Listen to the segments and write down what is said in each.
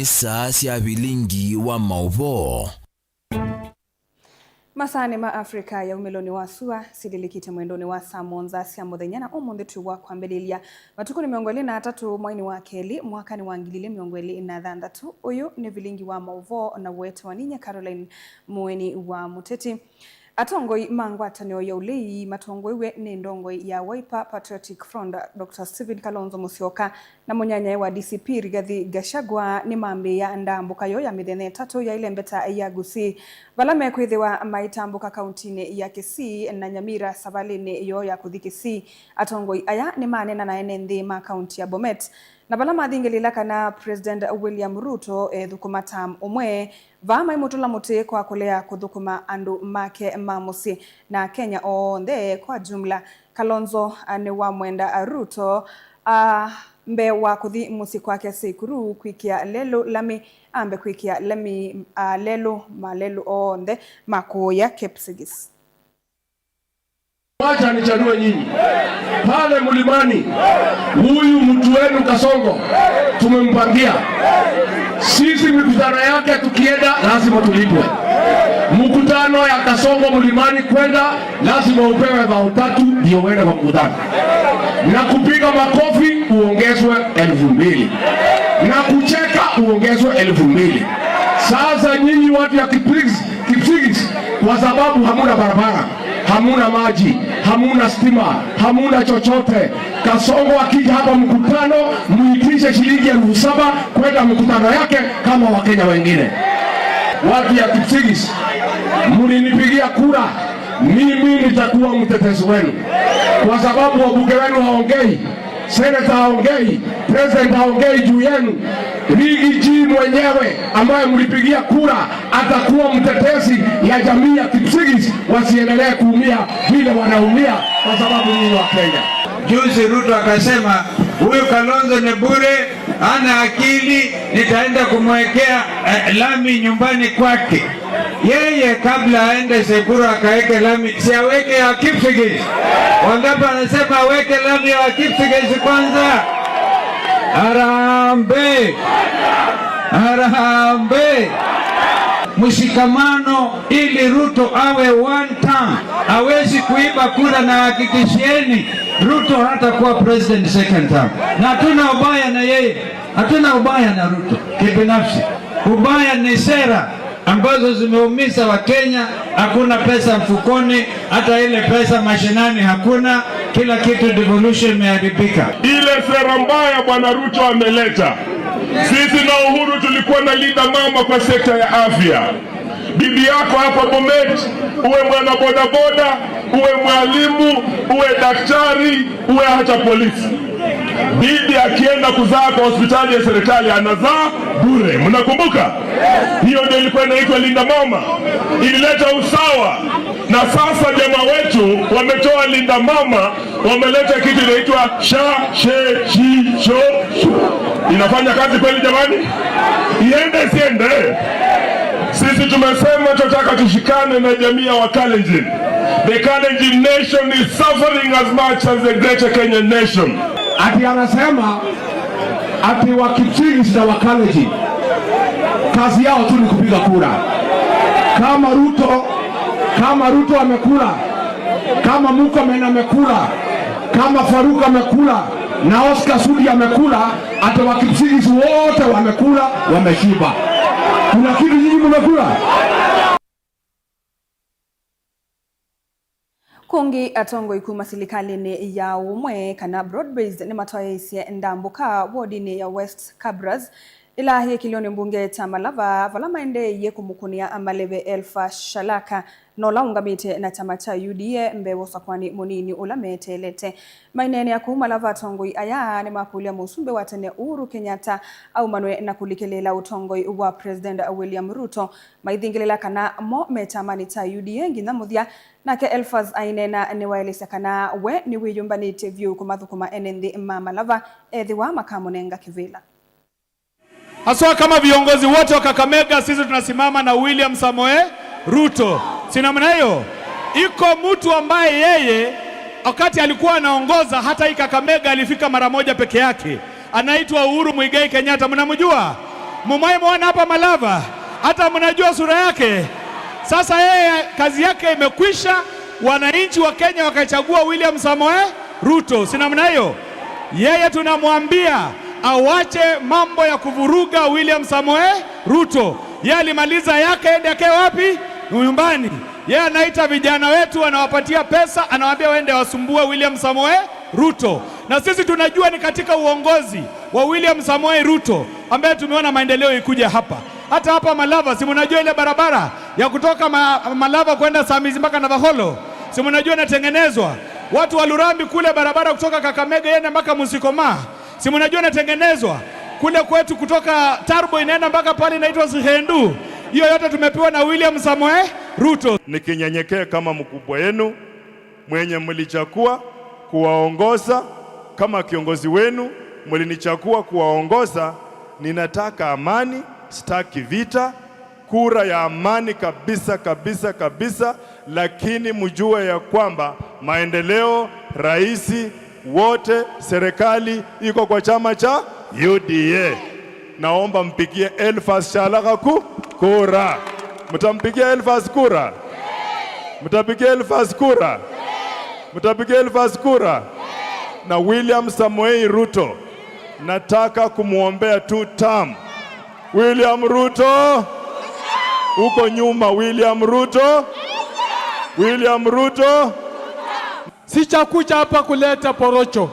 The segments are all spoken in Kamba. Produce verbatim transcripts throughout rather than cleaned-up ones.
Nĩ saa sya vilingi wa maũvoo. Masaanĩ ma Africa ya umĩlonĩ wa sua, sililikite mwendonĩ wa saa mũonza sya mũthenya, na ũmũnthĩ twĩ wa kwambĩlĩlya. Matukũ nĩ mĩongo ĩlĩ na atatũ mwainĩ wa kelĩ, mwakanĩ wa ngili ilĩ mĩongo ĩlĩ na thanthatũ. Ũyũ nĩ vilingi wa maũvoo na ũetewa ninyie Caroline Mũeni wa Mũteti. Atongoi ma ngwatanĩo ya ũlei matongoew'e nĩ ndongoi ya Wiper Patriotic Front, Doctor Stephen Kalonzo Musyoka, na mũnyanyae wa D C P Rigathi Gachagua nĩmambĩĩa ndambũka yoo ya mĩthenya ĩtatũ ya ĩlembeta ya Gusii, vala mekwĩthĩwa maitambũka kauntinĩ ya Kisii na Nyamira savalĩnĩ yoo ya kũthi Kisii. Atongoi aya nĩmaneena na ene nthĩ ma kaunti ya Bomet, na vala mathingĩlĩĩla kana President William Ruto ethũkũma term ũmwe, vaa maimũtũla mũtĩ kwa kũlea kũthũkũma andũ make ma mũsyĩ na Akenya onthe kwa jumla. Kalonzo, a, nĩwamwenda, a, Ruto, a, mbee wa kũthi mũsyĩ kwake Seikuru kwĩkĩa lelũ lami, ambe kwĩkĩa lami, a, lelũ ma lelũ onthe ma kũũya Kipsigis. Wacha nichanue nyinyi. Pale Mlimani, huyu mtu wenu Kasongo, tumempangia. Sisi mikutano yake tukienda, lazima tulipwe. Mkutano ya Kasongo Mlimani kwenda, lazima upewe dhao tatu ndio uende kwa mkutano. Na kupiga makofi uongezwe elfu mbili. Na kucheka uongezwe elfu mbili. Sasa nyinyi watu ya Kipsigis, Kipsigis, kwa sababu hamuna barabara, hamuna maji, hamuna stima, hamuna chochote. Kasongo akija hapa mkutano, muitishe shilingi elfu saba kwenda mkutano yake kama Wakenya wengine. Watu ya Kipsigis, mlinipigia kura, mimi nitakuwa mtetezi wenu, kwa sababu wabunge wenu haongei. Senator haongei, President haongei juu yenu. Rigiji mwenyewe ambaye mlipigia kura atakuwa mtetezi ya jamii ya Kipsigis, wasiendelee kuumia vile wanaumia kwa sababu nyinyi wa Kenya. Juzi Ruto akasema, "Huyu Kalonzo ni bure, hana akili, nitaenda kumwekea, eh, lami nyumbani kwake." Yeye kabla aende Sekuru akaweke lami, si aweke ya Kipsigis? Wangapi anasema aweke lami ya Kipsigis kwanza? Harambee! Harambee! Mshikamano ili Ruto awe one term. Hawezi kuiba kura, na hakikishieni Ruto hatakuwa president second term. Na hatuna ubaya na yeye. Hatuna ubaya na Ruto kibinafsi. Ubaya ni sera ambazo zimeumiza Wakenya. Hakuna pesa mfukoni, hata ile pesa mashinani hakuna, kila kitu devolution imeharibika. Ile sera mbaya Bwana Ruto ameleta, sisi na Uhuru tulikuwa na linda mama kwa sekta ya afya. Bibi yako hapa Bomet, uwe mwana bodaboda, uwe mwalimu, uwe daktari, uwe hata polisi, bibi akienda kuzaa kwa hospitali ya serikali anazaa bure. Mnakumbuka? Hiyo ndio ilikuwa inaitwa linda mama, ilileta usawa. Na sasa jamaa wetu wametoa linda mama, wameleta kitu inaitwa sha she chi cho. Inafanya kazi kweli jamani? Iende isiende? Sisi tumesema tunataka tushikane na jamii ya Wakalenjin. The Kalenjin nation is suffering as much as the greater Kenyan nation. Ati anasema ati Wakipsigis na Wakalenjin kazi yao tu ni kupiga kura. Kama Ruto, kama Ruto amekula, kama Murkomen amekula, kama Faruk amekula, na Oscar Sudi amekula, hata Wakipsigis wote wamekula, wameshiba. Kuna kitu nyinyi mmekula? Kũngĩ, atongoi kuma silikalĩnĩ ya ũmwe kana broad-based nĩmatwaĩĩsye ndambũka wodinĩ ya West Kabras ĩla yĩ kĩlĩonĩ mbunge kya Malava, vala maendeeie kũmũkũnĩa maleve Elfa Shalaka, na ũla ũngamĩte na kyama kya U D A mbee wa ũsakũani mũnini ũla meteelete. Maineenea kũu Malava, atongoi aya nĩmakũlya mũsumbĩ wa tene Uhuru Kenyatta aumanwe na kũlikĩlĩĩla ũtongoi wa President William Ruto, maithingĩlĩla kana mo me kyamanĩ kya U D A nginya mũthya. Nake Elfas aineena nĩwaelesya kana we nĩwĩyũmbanĩtye vyũ kũmathũkũma ene nthĩ ma Malava ethĩwa makamũnenga kĩvĩla. Haswa kama viongozi wote wa Kakamega, sisi tunasimama na William Samoei Ruto. Si namna hiyo? Iko mtu ambaye yeye wakati alikuwa anaongoza hata hii Kakamega alifika mara moja peke yake. Anaitwa Uhuru Muigai Kenyatta. Mnamjua? Mumai muona hapa Malava, hata mnajua sura yake. Sasa yeye kazi yake imekwisha, wananchi wa Kenya wakachagua William Samoei Ruto, si namna hiyo? Yeye tunamwambia awache mambo ya kuvuruga William Samoei Ruto. Yeye alimaliza yake, ende akae wapi? Nyumbani. Yeye anaita vijana wetu, anawapatia pesa, anawaambia waende wasumbue William Samoei Ruto. Na sisi tunajua ni katika uongozi wa William Samoei Ruto ambaye tumeona maendeleo ikuja hapa. Hata hapa Malava, si mnajua ile barabara ya kutoka ma, Malava kwenda Samizi mpaka Navaholo? Si mnajua inatengenezwa? Watu wa Lurambi kule, barabara kutoka Kakamega iende mpaka Musikoma, si mnajua inatengenezwa? Kule kwetu kutoka Turbo inaenda mpaka pale inaitwa Sihendu. Hiyo yote tumepewa na William Samoei Ruto. Nikinyenyekea kama mkubwa yenu, mwenye mlichagua kuwaongoza, kama kiongozi wenu, mlinichagua kuwaongoza. Ninataka amani, sitaki vita, kura ya amani kabisa, kabisa, kabisa, lakini mjue ya kwamba maendeleo, rais, wote, serikali iko kwa chama cha U D A. Naomba mpigie Elfas Shalaka ku-, kura. Mtampigia Elfas kura? Mtapigia Elfas kura? Mtapigia Elfas kura? Na William Samoei Ruto, nataka kumwombea two term. William Ruto! Uko nyuma, William Ruto! William Ruto! Sijakuja hapa kuleta porojo.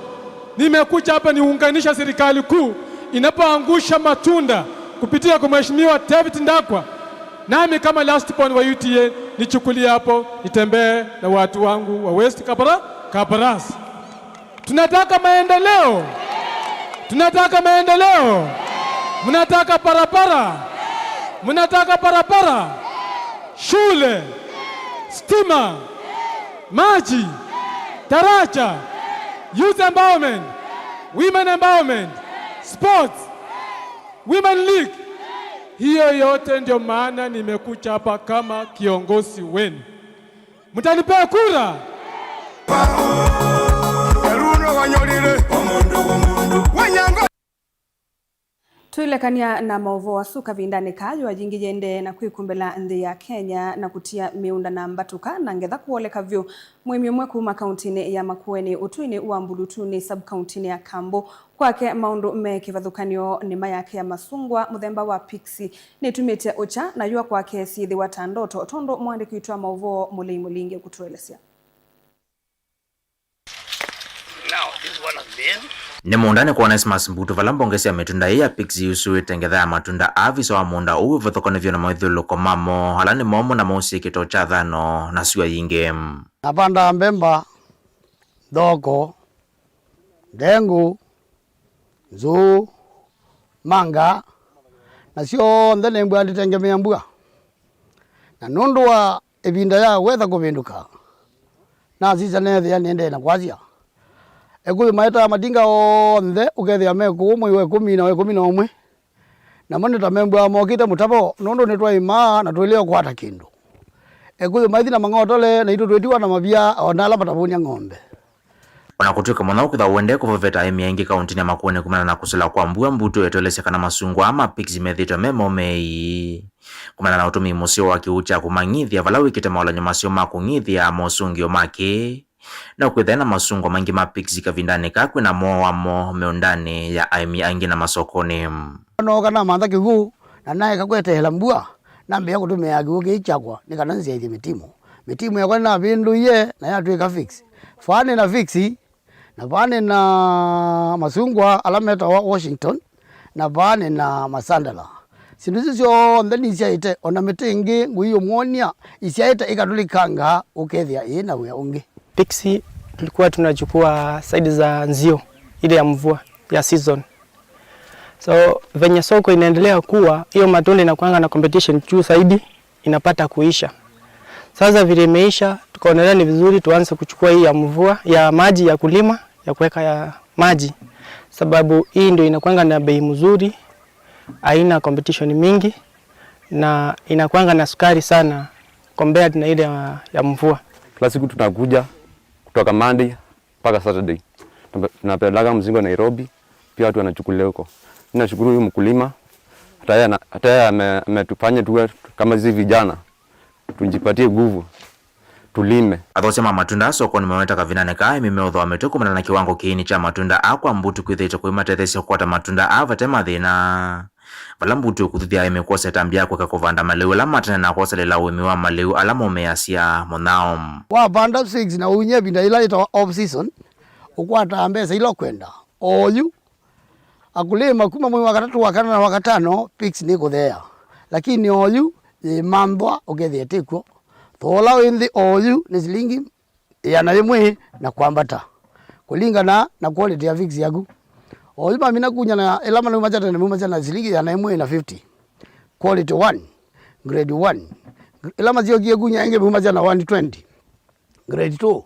Nimekuja hapa niunganisha serikali kuu inapoangusha matunda kupitia kwa Mheshimiwa David Ndakwa. Nami kama last born wa U T A nichukulie hapo, nitembee na watu wangu wa West Kabra-, Kabras. Tunataka maendeleo. Tunataka maendeleo. Mnataka barabara. Mnataka barabara. Shule. Stima. Maji. Daraja. Youth empowerment. Women empowerment. Sports. Women League. Hiyo yote ndio maana nimekuja hapa kama kiongozi wenu. Mtanipea kura? Twĩlekany'a na maũvoo asu kavindanĩ kaa, yũa yingĩ yĩendee na kwĩkumbĩla nthĩ ya Kenya na kũtia mĩũnda na mbatũka na ngetha kũoleka vyũ. Mũĩmi ũmwe kuma kauntinĩ ya Makueni ũtũinĩ wa Mbulutunĩ, sub-kauntinĩ ya Kambu, kwake maũndũ me kĩvathũkany'o. Nĩma yake ya masungwa mũthemba wa Pixie nĩtumĩte ũkya, na yũa kwake syĩthĩwa ta ndoto, tondũ mũandĩki witũ wa maũvoo Mũlei Mũlingi ũkũtũelesya. Nĩ mũũndanĩ kwa Onesmus Mbutu, vala mbonge sya mĩtunda ĩĩ ya Pixie yusũĩte ngetha ya matunda. Avisa wa mũũnda ũũ ũvathũkanĩw'e na mawĩthyũlũlũko mamo, ala nĩ momũ na mausĩkĩte ũkyathano na syũa yingĩ. Napandaa mbemba, nthoko, ndengũ, nzũũ, manga, na syonthe nĩ mbua nditengemea mbua. Na nũndũ wa ĩvinda ya wetha kũvĩndũka, nasisya neethĩa nĩendee na kwasya. Ekuyu maetaa matinga onthe, ũkethĩa me kũũ mwei wa ĩkũmi na wa ĩkũmi na ũmwe. Namo nĩ ta membũaa mokĩte mũtavo, nũndũ nĩtwaĩmaa na tũilea kũkwata kĩndũ. Ekuyu maithi na mang'otole, naitũ twĩtiwa na mavia o na ala matavũnĩa ng'ombe. O na kũtw'ĩka mũthau kwĩthwa ũendee kũveveta aĩmi aingĩ kauntinĩ ya Makueni kumana na kũsila kwa mbua, Mbutu etũelesya kana masungwa aa ma Pixie methĩĩtwe me momei kumana na ũtũmĩi mũseo wa kĩw'ũ kya kũmang'ithya, vala wĩkĩte maũlany'o maseo ma kũng'ithya mosũngĩo ma kĩĩ. No kwĩthĩe na masungwa maingĩ ma Pixie kavindanĩ kaa kwĩna moo wamo mĩũndanĩ ya aĩmi aingĩ na masokonĩ. Nooka namantha kĩw'ũ, na naeka kweteela mbua, nambĩĩa kũtũmĩaa kĩw'ũ kĩĩ kyakwa nĩ kana nzyaĩthye mĩtimũ. Mĩtimũ yakwa nĩnavĩndũie na yatw'ĩka Pixie. Vaa nĩ na Pixie, na vaa nĩ na masungwa ala metawa Washington, na vaa nĩ na masandala. Syĩndũ isu syonthe nisyaĩte, o na mĩtĩ ĩngĩ ngũi ũmwonia isyaĩte ĩkatũlĩkanga, ũkethĩa ĩĩ na wĩa ũngĩ. Pixie tulikuwa tunachukua side za Nzio, ile ya mvua ya season. So venye soko inaendelea kuwa, hiyo matunda inakuanga na competition juu zaidi, inapata kuisha. Sasa vile imeisha, tukaonelea ni vizuri tuanze kuchukua hii ya mvua, ya maji ya kulima, ya kuweka ya maji. Sababu hii ndio inakuanga na bei mzuri, haina competition mingi, na inakuanga na sukari sana compared na ile ya, ya mvua. Kila siku tunakuja kutoka Monday mpaka Saturday. Tunape-, tunapeleka mzigo Nairobi, pia watu wanachukulia huko. Ninashukuru huyu mkulima, Taya na, taya ame-, ametufanya tuwe kama sisi vijana. Tujipatie nguvu. Tulime. Athokya ma matunda sokonĩ maweta kavindanĩ ka aĩmi meũthooa mĩtĩ kumana na kĩwango kĩini kya matunda aa kwa mbutu kwĩthĩĩtwe kũimatetheesya kũkwata matunda aa vate mathĩna. Vala mbutu ĩkũthuthya aĩmi kwosa ĩtambya ya kũeka kũvanda malĩu ala ma tene na kwoselelaa ũĩmi wa malĩu ala momĩĩasya mũnyao. Wavanda pigs na ũunyia ĩvinda yĩla yĩtawa off season, ũkwataa mbesa ila ũkwenda. Oyu, akũlĩma kuma mwei wa katatũ, wa kana na wa katano, pigs nĩkũtheea. Lakini oyu, yĩmanthwa, ũkethĩa ĩtĩkw'o. Thooa ũla wĩ nthĩ oyu nĩ silingi ĩana yĩmwe na kwambata, kũlingana na quality ya pigs yaku. Oyu mamina kunya na ĩla manaumasya tene, maumasya na silingi ĩana yĩmwe na fifty. Quality one, grade one. Ĩla masyokie kunya ĩngĩ, maumasya na one twenty. Grade two.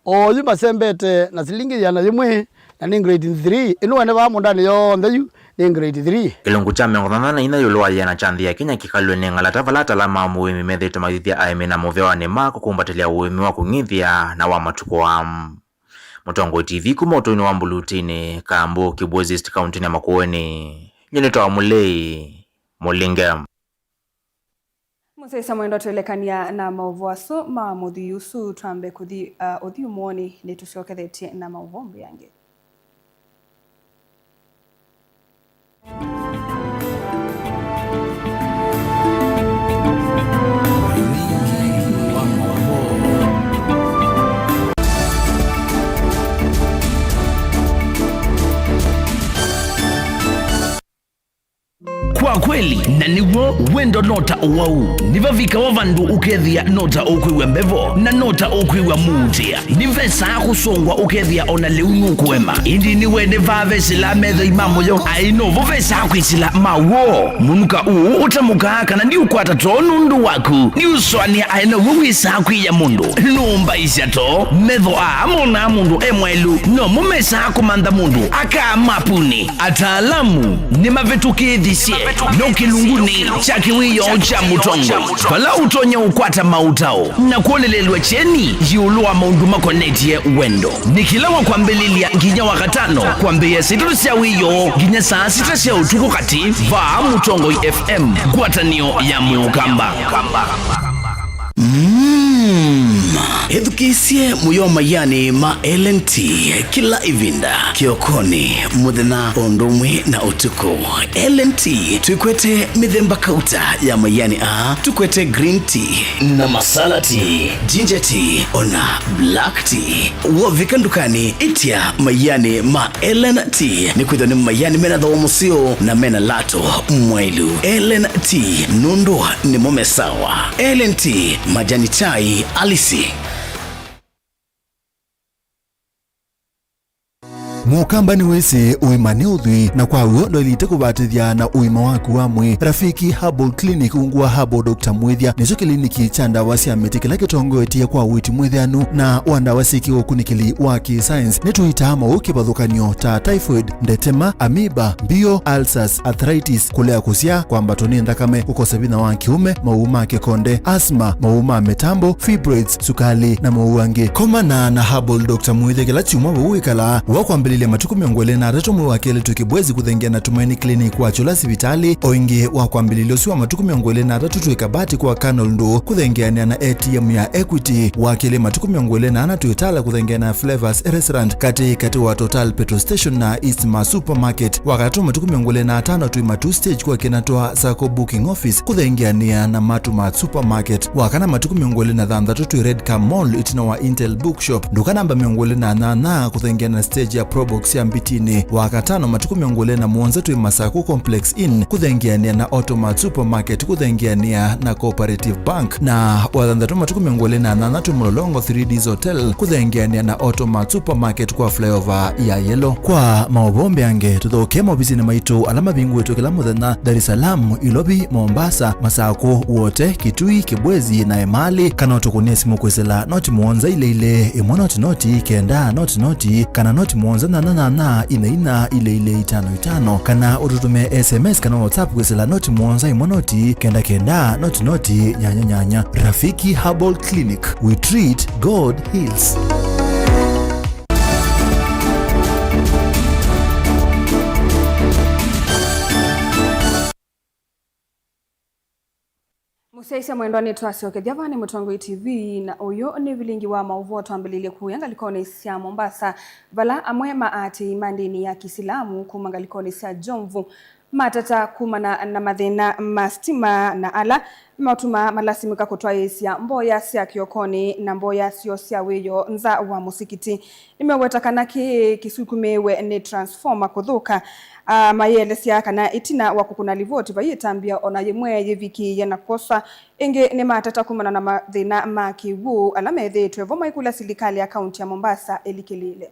Oyu masembete na silingi ĩana yĩmwe, na nĩ grade three. Ĩno wene vaa mũndanĩ yonthe yu nĩ grade three. Kĩlungu kya mĩongo thanthatũ na inya ĩũlũ wa yĩana kya nthĩ ya Kenya kĩkalw'e nĩ ng'alata, vala ataalamu ma ũĩmi methĩĩtwe mathithya aĩmi na mũvea wa nĩma kũkumbatĩlya ũĩmi wa kũng'ithya na wa matukũ aa. Mũtongoi T V kuma ũtũinĩ wa Mbulutinĩ, Kambu, Kibwezi East, kauntinĩ ya Makueni. Nyie nĩtawa Mũlei Mũlinge. Mũsyaĩĩsya mwendwa, twĩlekany'a na maũvoo asu ma mũthwii ũsu, twambe kũthi, uh, ũthyũmũonĩ, nĩtũsyokethetye na maũvoo mbee angĩ. Kwa kweli, na nĩw'o, wendo no ta ũwau. Nĩvavikawa vandũ ũkethĩa no ta ũkwĩw'a mbevo, na no ta ũkwĩw'a mũutĩa. Nĩvesaa kũsongwa ũkethĩa o na lĩu nũkũema. Ĩndĩ nĩwene vaa vesĩlaa methoi ma mũyo, aĩ novo vesaa kwĩsĩla ma woo. Mũnuka ũũ ũtamũkaa kana ndiũkwata too nũndũ waku. Nĩũsũanĩa aĩ naw'o wĩsaa kwĩya mũndũ. Nũmbaisya too, metho aa monaa mũndũ e mwaĩlu, nomo mesaa kũmantha mũndũ akaa mapunĩ. Ataalamu nĩmavĩtũkĩĩthisye no kĩlungunĩ kya kĩwĩoo kya mũtongoi, vala ũtonya ũkwata maũtao na kũlelelw'a kyeni ĩũlũ wa maũndũ makonetye wendo. Nĩ kĩla wa kwambĩlĩlya nginya wa katano, kwambĩĩa saa itatũ sya wĩoo nginya saa sita sya ũtukũ katĩ, vaa Mũtongoi F M, ngwatanĩo ya Mũkamba. Mm. Ĩthukĩĩsye mũyo maianĩ ma L N T kĩla ĩvinda, kĩokonĩ, mũthenya, o ũndũ ũmwe na ũtukũ. L N T twĩkwete mĩthemba kauta ya maianĩ aa, tũkwete green tea na masala tea, ginger tea, ona black tea. Wovika ndukanĩ, ĩtya maianĩ ma L N T, nĩkwĩthĩwa nĩ maianĩ mena thooa mũseo na mena lato mwaĩlu. L N T, nũndũ nĩmo me sawa. L N T, majani chai halisi. Mũkamba nĩwĩsĩ ũima nĩ ũthwii, na kwa w'o ndwaĩlĩte kũvatĩthya na ũima waku wa mwĩĩ. Rafiki Herbal Clinic, ungu wa Herbal Doctor Mwĩthya, nĩkyo kĩliniki kya ndawa sya mĩtĩ kĩla kĩtongoetye kwa ũiiti mwĩthĩanu na wa ndawa syĩ kĩũkunĩkĩli wa kĩ-science. Nĩtũitaa maũũ kĩvathũkany'o ta typhoid, ndetema, amoeba, mbio, ulcers, arthritis, kũlea kũsyaa, kwambatwa nĩ nthakame, kũkosa vinya wa kĩũme, maũũ ma kĩkonde, asthma, maũũ ma mĩtambo, fibroids, sukali, na maũũ angĩ. Komana na Herbal Doctor Mwĩthya kĩla kyumwa vau wĩkalaa. Wa kwambĩlĩlya matukũ mĩongo ĩlĩ na atatũ mwei wa kelĩ twĩ Kibwezi kũthengeana na Tumaini Clinic wa Kyũla sivitalĩ, o ĩngĩ wa kwambĩlĩlya ũsu wa matukũ mĩongo ĩlĩ na atatũ twĩ Kabati kwa Canal Ndũ kũthengeanĩa na A T M ya Equity, wa kelĩ matukũ mĩongo ĩlĩ na ana twĩ Tala kũthengeanĩa na Flavors Restaurant katĩ katĩ wa Total Petrol Station na East Ma Supermarket, wa katatũ matukũ mĩongo ĩlĩ na atano twĩ Matu Stage kwa kĩna twa Sacco Booking Office kũthengeanĩa na Matu Mart Supermarket, wa kana matukũ mĩongo ĩlĩ na thanthatũ twĩ Red Car Mall ĩtina wa Intel Bookshop, nduka namba mĩongo ĩlĩ na nyanya kũthengeana na stage ya Probox ya Mbitinĩ, wa katano matukũ mĩongo ĩlĩ na mũonza twĩ Masaku Complex Inn kũthengeanĩa na Automart Supermarket kũthengeanĩa na Cooperative Bank, na wa thanthatũ matukũ mĩongo ĩlĩ na nyanya twĩ Mlolongo three Ds Hotel kũthengeanĩa na Automart Supermarket kwa flyover ya Yellow. Kwa maũvoo mbeange, tũthokee maovisinĩ maitũ ala mavingũĩtwe kĩla mũthenya Dar es Salaam, Ilovi, Mombasa, Masakũ, Wote, Kitui, Kibwezi, na Emali, kana ũtũkũnĩe simũ kwĩsĩla noti mũonza ilĩ ilĩ, ĩmwe noti noti, kenda noti noti, kana noti mũonza nyanya nyanya, ina ina, ilĩ ilĩ, itano itano, kana ũtũtũmĩe S M S kana WhatsApp kwĩsĩla noti mũonza ĩmwe noti, kenda kenda, noti noti, nyanya nyanya. Rafiki Herbal Clinic, we treat, God heals. Aisya mwendwa, nĩtwasyokethya vaa nĩ Mũtongoi T V, na ũyũ nĩ vilingi wa maũvoo twambĩlĩlye kũya ngalĩkonĩ sya Mombasa, vala amwe ma aatĩĩi ma ndĩni ya Kisilamu kuma ngalĩkonĩ sya Jomvu mateta kumana na mathĩna ma sitima na ala matũmaa malasimĩka kũtwaĩĩsya mboya sya kĩokonĩ na mboya syoo sya wĩoo nza wa mũsikiti. Nĩmeweta kana kĩĩ kĩsukumĩĩwe nĩ transformer kũthũka. Ah, mayĩelesya kana ĩtina wa kũkũna livoti, vai ĩtambya ona yĩmwe yĩvikĩĩe na kwosa. Ĩngĩ nĩmateta kumana na mathĩna ma kĩw'ũ ala methĩĩtwe vo, maikũlya silikalĩ ya kaunti ya Mombasa ĩlikĩlĩĩle.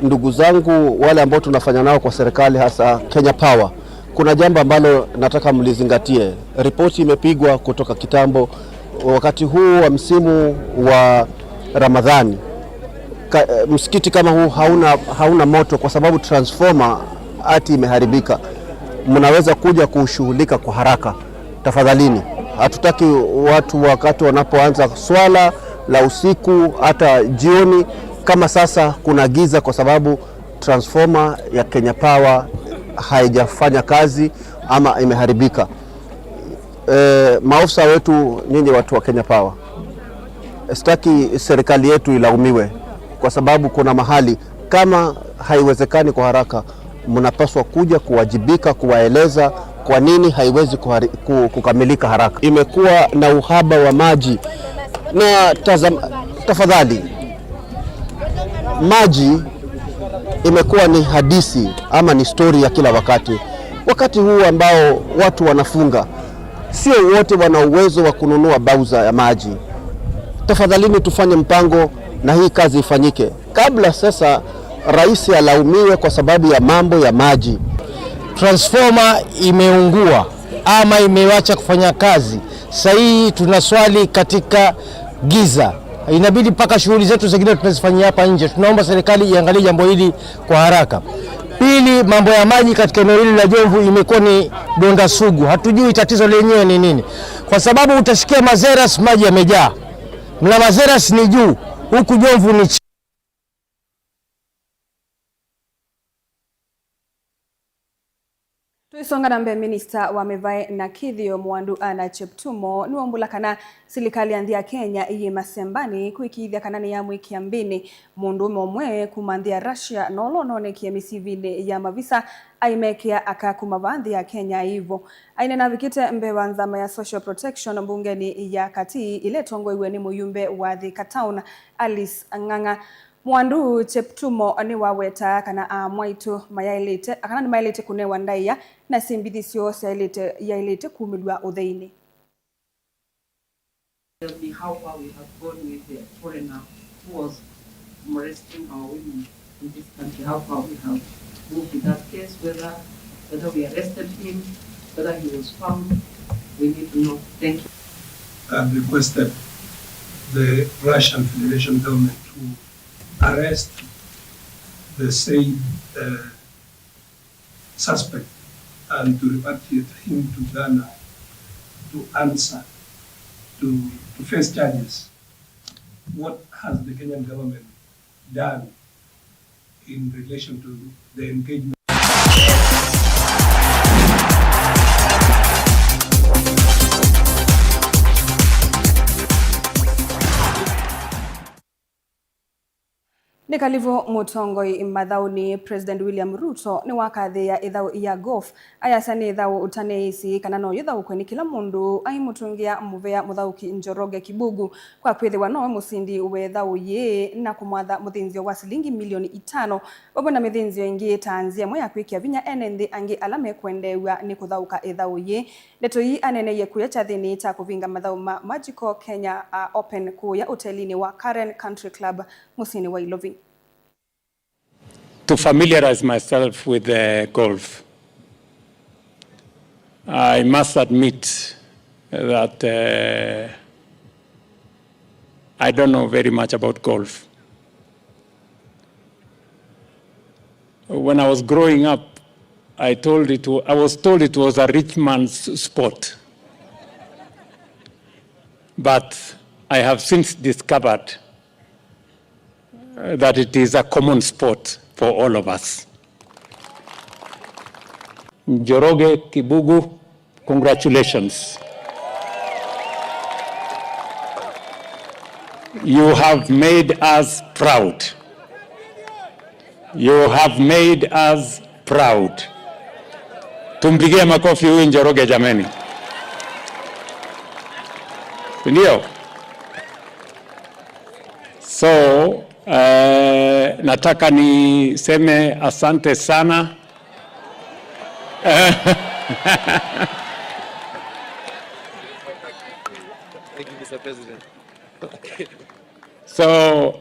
Ndugu zangu wale ambao tunafanya nao kwa serikali, hasa Kenya Power, kuna jambo ambalo nataka mlizingatie. Ripoti imepigwa kutoka kitambo, wakati huu wa msimu wa Ramadhani. Ka-, msikiti kama huu hauna, hauna moto kwa sababu transformer ati imeharibika. Mnaweza kuja kushughulika kwa haraka. Tafadhalini, hatutaki watu wakati wanapoanza swala la usiku, hata jioni, kama sasa kuna giza kwa sababu transformer ya Kenya Power haijafanya kazi ama imeharibika. E, maofisa wetu, nyinyi watu wa Kenya Power, sitaki serikali yetu ilaumiwe kwa sababu kuna mahali, kama haiwezekani kwa haraka, mnapaswa kuja kuwajibika, kuwaeleza kwa nini haiwezi kuhari-, ku-, kukamilika haraka. Imekuwa na uhaba wa maji na tazam-, tafadhali, maji imekuwa ni hadisi ama ni story ya kila wakati. Wakati huu ambao watu wanafunga, sio wote wana uwezo wa kununua bauza ya maji. Tafadhalini, tufanye mpango na hii kazi ifanyike kabla sasa rais alaumiwe kwa sababu ya mambo ya maji. Transformer imeungua ama imewacha kufanya kazi. Sahii tunaswali katika giza, inabidi mpaka shughuli zetu zingine tunazifanyia hapa nje. Tunaomba serikali iangalie jambo hili kwa haraka. Pili, mambo ya maji katika eneo hili la Jomvu imekuwa ni donda sugu. Hatujui tatizo lenyewe ni nini, kwa sababu utasikia Mazeras maji yamejaa, na Mazeras ni juu, huku Jomvu ni chini. Tũisonga na mbee, minista wa mĩvaĩ na kĩthĩo Mwandu Anna Cheptumo nĩwaumbũla kana silikalĩ ya nthĩ ya Kenya ĩyĩ masembanĩ kũĩkĩĩthya kana nĩyamwĩkĩa mbĩnĩ mũndũũme ũmwe kuma nthĩ ya Russia, na ũla ũnoonekie mĩsivinĩ ya mavisa aimekĩa aka kuma vaa nthĩ ya Kenya aivo. Aineena avikĩte mbee wa nzama ya Social Protection mbungenĩ ya Katĩ ĩla ĩtongoew'e nĩ mũyumbe wa Thika Town, Alice Ng'ang'a. Mwandu Cheptumo nĩwawetaa kana aamwaitũ mayaĩlĩte, kana nĩmaĩlĩte kũnewa ndaĩa na syĩmbithĩ syoo syaĩlĩte, yaĩlĩte kumĩlw'a ũtheinĩ. Tell me how far we have gone with the foreigner who was molesting our women in this country, how far we have moved with that case, whether, whether we arrested him, whether he was found, we need to know. Thank you. I've requested the Russian Federation government to arrest the said, uh, suspect and to repatriate him to Ghana to answer, to, to face charges. What has the Kenyan government done in relation to the engagement? Nĩ kalivũ mũtongoi mathaũnĩ, President William Ruto nĩwakathĩĩa ĩthaũ ya golf, ayasya nĩ ĩthaũ ũtanĩĩsĩ kana no yĩthaũkwe nĩ kĩla mũndũ, aimũtũngĩa mũvea mũthaũki Njoroge Kibugu kwa kwĩthĩwa nowe mũsindi wa ĩthaũ yĩĩ na kũmwatha mũthĩnzĩo wa silingi milioni itano, vamwe na mĩthĩnzĩo ĩngĩ ta nzĩa ĩmwe ya kwĩkĩa vinya ene nthĩ angĩ ala mekwendeew'a nĩ kũthaũka ĩthaũ yĩĩ. Ndeto ii aneeneie kũya kyathĩnĩ kya kũvinga mathaũ ma Magical Kenya, uh, Open kũya ũtelinĩ wa Karen Country Club mũsyĩnĩ wa Ilovi. To familiarize myself with the golf, I must admit that, uh, I don't know very much about golf. When I was growing up, I told it, I was told it was a rich man's sport. But I have since discovered, uh, that it is a common sport for all of us. Njoroge Kibugu, congratulations. You have made us proud. You have made us proud. Tumpigie makofi huyu Njoroge jameni. Ndio. So, eh, nataka niseme asante sana. Thank you, Mister President. So,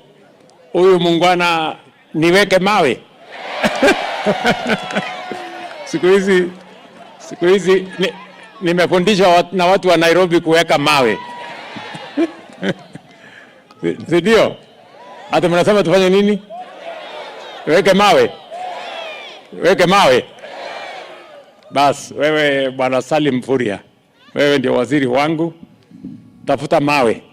huyu muungwana niweke mawe? Siku hizi, siku hizi ni, nimefundishwa wat-, na watu wa Nairobi kuweka mawe. Si, si ndio? Ati mnasema tufanye nini? Weke mawe? Weke mawe? Bas, wewe Bwana Salim Mvurya, wewe ndio waziri wangu. Tafuta mawe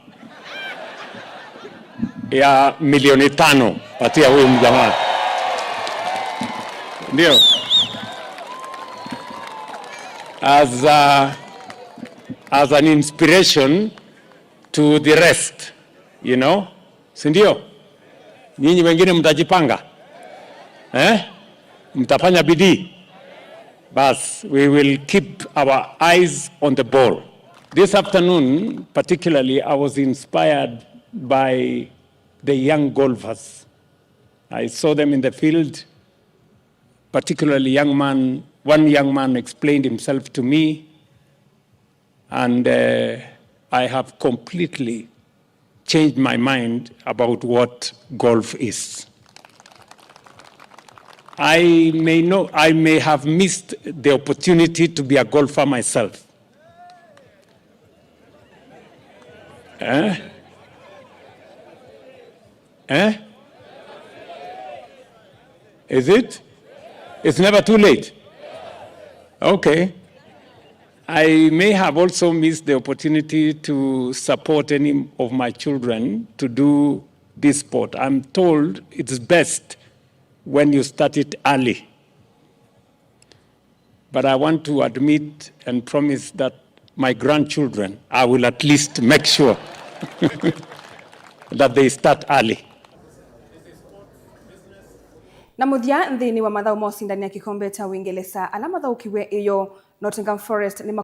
ya milioni tano, patia huyu mjamaa. Ndio. As a, as an inspiration to the rest, you know? Si ndio? Nyinyi wengine mtajipanga? Eh? Mtafanya bidii? Bas, we will keep our eyes on the ball. This afternoon, particularly, I was inspired by the young golfers. I saw them in the field, particularly young man, one young man explained himself to me, and, uh, I have completely changed my mind about what golf is. I may know, I may have missed the opportunity to be a golfer myself. Eh? Eh? Is it? It's never too late. Okay. I may have also missed the opportunity to support any of my children to do this sport. I'm told it's best when you start it early. But I want to admit and promise that my grandchildren, I will at least make sure that they start early. Na mũthya, nthĩnĩ wa mathaũ ma ũsindani ya kĩkombe kya Ũingelesa ala mathaũkiw'e ĩyo, Nottingham Forest nĩ